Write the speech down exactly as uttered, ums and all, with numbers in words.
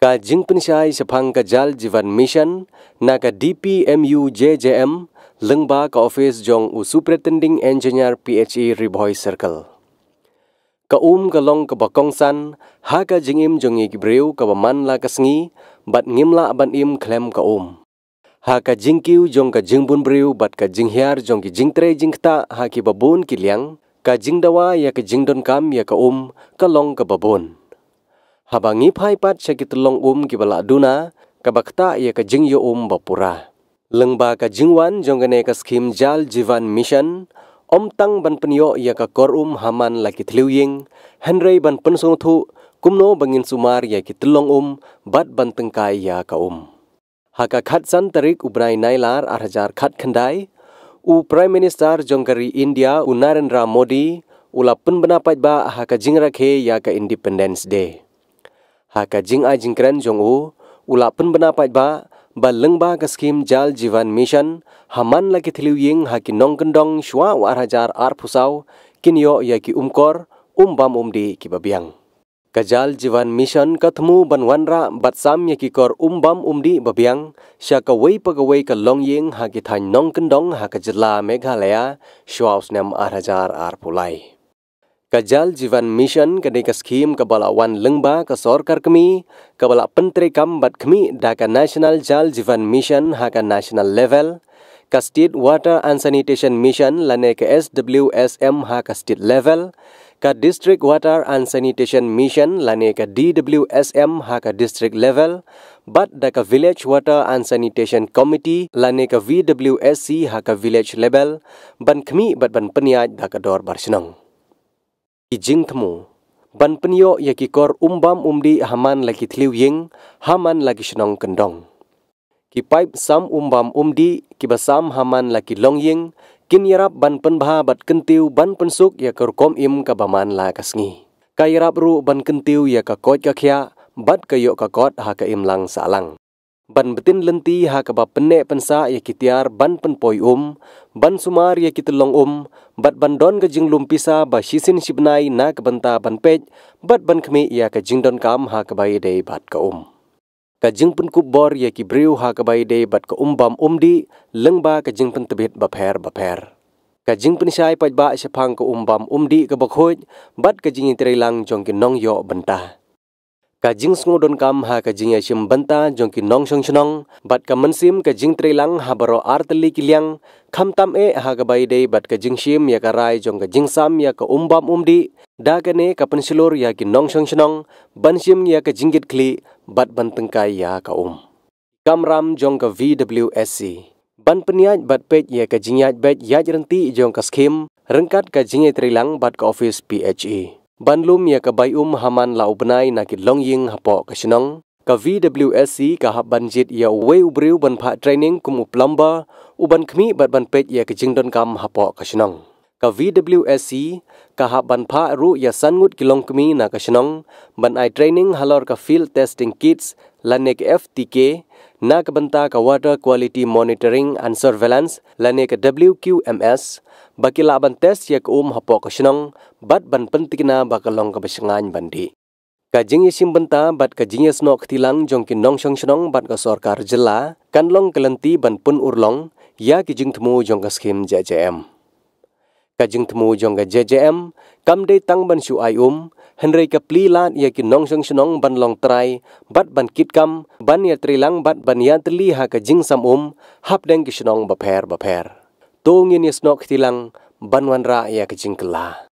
Ka jingpynshai shaphang ka Jal Jeevan Mission na ka D P M U J J M, lyngba ka office jong u Superintending Engineer P H E Ri Bhoi Circle. Ka um ka long kaba kongsan ha ka jingim jong ngi ki briew kaba man la ka sngi, bad ngim lah ban im khlem ka um. Ha ka jingkiew jong ka jingbun briew bad ka jinghiar jong ki jingtrei jingktah ha kiba bun ki liang, ka jingdawa ïa ka jingdonkam ïa ka um ka long kaba bun. Haba ngi phai pat sha ki tyllong um kiba la duna, kaba ktah ïa ka jingïoh um ba pura. Lyngba ka jingwan jong kane ka skhim Jal Jeevan Mission, ym tang ban pynïoh ïa ka kor um ha man la ki thliew ïing, hynrei ban pynsngewthuh kumno ba ngin sumar ïa ki tyllong um bad ban tyngkai ïa ka um. Ha ka khatsan tarik u bnai Nailar arhajar khatkhyndai, u Prime Minister jong ka ri India u Narendra Modi u la pynbna paidbah ha ka jingrakhe ïa ka Independence Day. Ha ka jingai jingkren jong u, u la pynbna paidbah ba lyngba ka skhim Jal Jeevan Mission, ha man la ki thliew ïing ha ki nongkyndong shwa u arhajar arphew saw, kin ïoh ïa ki umkor um bam um dih kiba biang. Ka Jal Jeevan Mission ka thmu ban wanrah bad sam ïa ki kor um bam um dih ba biang sha kawei pa kawei ka longïing ha ki thaiñ nongkyndong ha ka jylla Meghalaya shwa u snem arhajar arphew lai. Ka Jal Jeevan Mission ka dei ka skhim kaba la wan lyngba ka sorkar kmie, kaba la pyntreikam bad khmih da ka National Jal Jeevan Mission ha ka national level, ka State Water and Sanitation Mission lane ka S W S M ha ka state level, ka District Water and Sanitation Mission lane ka D W S M ha ka district level, bad da ka Village Water and Sanitation Committee lane ka V W S C ha ka village level, ban khmih bad ban pynïaid da ka dorbar shnong. Ki jingthmu: ban pynïoh ïa ki kor um bam um dih ha man la ki thliew ïing, ha man la ki shnong kyndong. Ki paip sam um bam um dih kiba sam ha man la ki longïing kin ïarap ban pynbha bad kyntiew ban pynsuk ïa ka rukom im kaba man la ka sngi. Ka ïarap ruh ban kyntiew ïa ka koit ka khiah bad ka ïoh ka kot ha ka imlang sahlang. Ban btin lynti ha kaba pynneh pynsah ïa ki tiar ban pynpoi um, ban sumar ïa ki tyllong um, bad ban don ka jinglum pisa ba shisien shibnai na ka bynta ban peit bad ban khmih ïa ka jingdonkam ha kaba ïadei bad ka um. Ka jingpynkup bor ïa ki briew ha kaba ïadei bad ka um bam um dih lyngba ka jingpyntbit bapher bapher. Ka jingpynshai paidbah shaphang ka um bam um dih kaba khuid bad ka jingïatreilang jong ki nongïoh bynta. Ka jingsngewdonkam ha ka jingïashim bynta jong ki nongshong shnong bad ka mynsiem ka jingtreilang ha baroh ar tylli ki liang, khamtam eh ha kaba ïadei bad ka jingshim ïa ka rai jong ka jingsam ïa ka um bam um dih. Da kane ka pynshlur ïa ki nongshong shnong ban shim ïa ka jingkitkhlieh bad ban tyngkai ïa ka um. Kamram jong ka V W S C: ban pynïaid bad peit ïa ka jingïaid beit ïaid ryntih jong ka skhim ryngkat ka jingïatreilang bad ka office P H E. Ban lum ïa ka bai um ha man la u bnai na ki longïing hapoh ka shnong. Ka V W S C ka hap ban jied ïa uwei u briew ban phah training kum u plumber, u ban khmih bad ban peit ïa ka jingdonkam hapoh ka shnong. Ka V W S C ka hap ban phah ruh ïa san ngut ki longkmie na ka shnong ban ai training halor ka field testing kits lane ka F T K, na ka bynta ka Water Quality Monitoring and Surveillance lane ka W Q M S, ba ki lah ban test ïa ka um hapoh ka shnong bad ban pyntikna ba ka long kaba shngaiñ ban dih. Ka jingïashim bynta bad ka jingïasnoh kti lang jong ki nongshong shnong bad ka sorkar jylla kan long ka lynti ban pynurlong ïa ki jingthmu jong ka skhim J J M. Ka jingthmu jong ka J J M kam dei tang ban shu ai um, hynrei ka plie lad ïa ki nongshong shnong ban long trai bad ban kitkam, ban ïatreilang bad ban ïatylli ha ka jingsam um hapdeng ki shnong bapher bapher. To ngin ïasnoh kti lang ban wanrah ïa ka jingkylla.